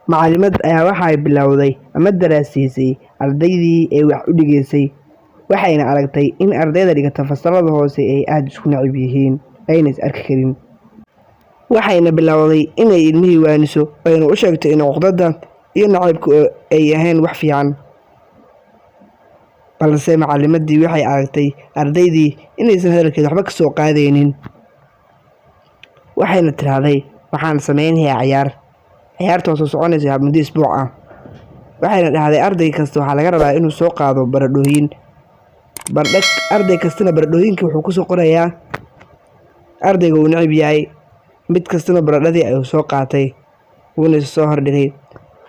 Macalimad ayaa waxay bilowday ama daraasiisay ardaydii ay wax u dhigaysay, waxayna aragtay in ardayda dhigata fasalada hoose ay aada isku nacib yihiin, ayna is arki karin. Waxayna bilowday inay ilmihii waaniso, ayna u sheegto in cuqdada iyo nacaybku ay ahayn wax fiican. Balse macalimadii waxay aragtay ardaydii inaysan hadalkeeda waxba ka soo qaadaynin. Waxayna tiraahday, "Waxaan samaynayaa cayaar." Ciyaarta oo soo soconaysa muddo isbuuc ah. Waxayna dhahday, arday kasta waxaa laga rabaa inuu soo qaado baradhooyin. Baradho arday kastana baradhooyinka wuxuu kusoo qorayaa ardayga uu necib yahay. Mid kastana baradhadii ayuu soo qaatay, wuuna is soo hordhigay.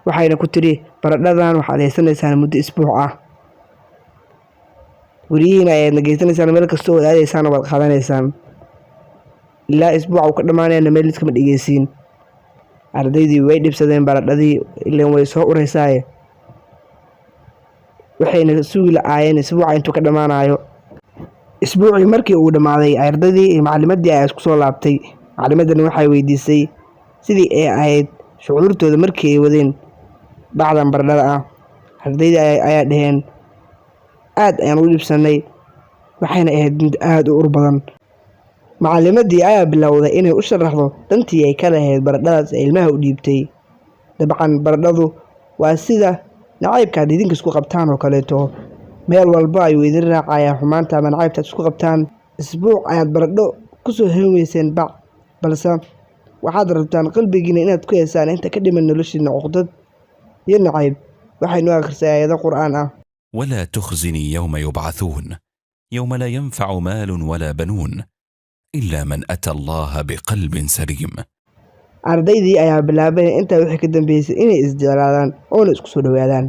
Waxayna ku tiri, "Baradhadan waxaad haysanaysaan muddo isbuuc ah. Guryihiina ayaadna geysanaysaan, meel kasta oo aadaysaan waad qaadanaysaan. Ilaa isbuuca uu ka dhamaanayana meel iskama dhigaysiin." Ardaydii way dhibsadeen baradhadii, ileen way soo ureysaaye. Waxayna sugi la'aayeen isbuuca intuu ka dhamaanayo. Isbuucii markii uu dhammaaday, ardaydii iyo macalimadii ayaa isku soo laabtay. Macalimadani waxay weydiisay sidii ay ahayd shucuurtooda markii ay wadeen bacdan baradhada ah. Ardaydii ayaa dhaheen, "Aad ayaan u dhibsanay, waxayna ahayd mid aad u ur badan." Macalimadii ayaa bilowday inay u sharaxdo dantii ay ka lahayd baradhadaas ay ilmaha u dhiibtay. Dabcan baradhadu waa sida nacaybka aad idinka isku qabtaan oo kaleeto. Meel walba ayuu idin raacayaa xumaanta ama nacaybta aad isku qabtaan. Isbuuc ayaad baradho kusoo hayn weyseen bac, balse waxaad rabtaan qalbigiina inaad ku heesaan inta ka dhiman noloshiina cuqdad iyo nacayb. Waxaynu akhrisay aayado Qur'aan ah. ولا تخزني يوم يبعثون، يوم لا ينفع مال ولا بنون الا من اتى الله بقلب سليم. Ardaydii ayaa bilaabay intaa wixii ka dambeysay inay isjeclaadaan oona isku soo dhawaadaan.